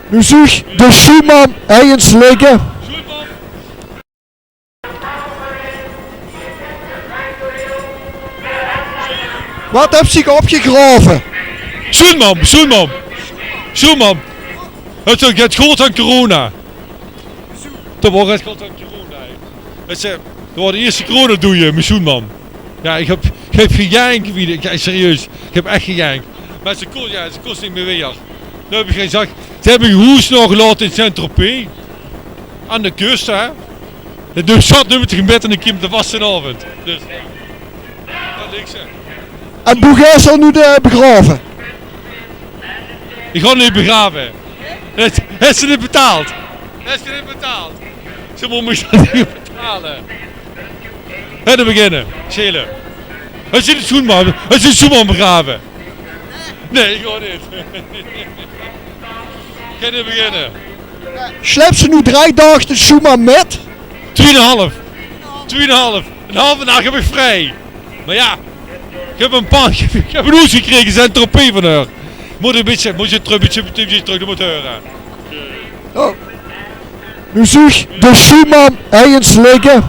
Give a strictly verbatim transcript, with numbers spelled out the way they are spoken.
Noe zuug de sjoemam eiges ligke. Wat höbs se opgegrave? Sjoenmam, sjoenmam. Sjoenmam. Het, het geurt aan corona. Dat waor het geurt aan corona, hè. Het, eh, dat waor de ierste coronadoeje, mien sjoenmam. Jao, ich höb, ich höb gejank, wie de, jao, serieus. Ich höb ech gejank. Mer ze kós, jao, ze kós neet mie wiejer. Noe höb ich gezag, ze höbbe ein hoes nog gelaote in Saint-Tropez. Aan de kust, hè. En dus zat noe mit de gebed en ich kim de vastelaovend. Dus, dat niks, hè. En boe geis se noe de begrave? Ich gaon neet begrave. Höbs, höbs se dit betaald? Höbs se dit betaald? Ze mót mich dat neet betale. Hè, dan beginne. Sjele. Höbs se de sjoenmam? Höbs se de sjoenmam begrave? Nae, ich gaon neet. Gaon neet beginne. Sjleps se noe drei daag de sjoenmam mit? Twieënhalf. Twieënhalf. Ein halve daag höb ich vrie. Mer jao, ich höb ein paar, ich höb ein hoes gekrege, Saint-Tropez van häör. Mót ein bietje, mót se trök, bietje, bietje trök, dat mót heure. Oh. Noe zuug de sjoenmam eiges ligke.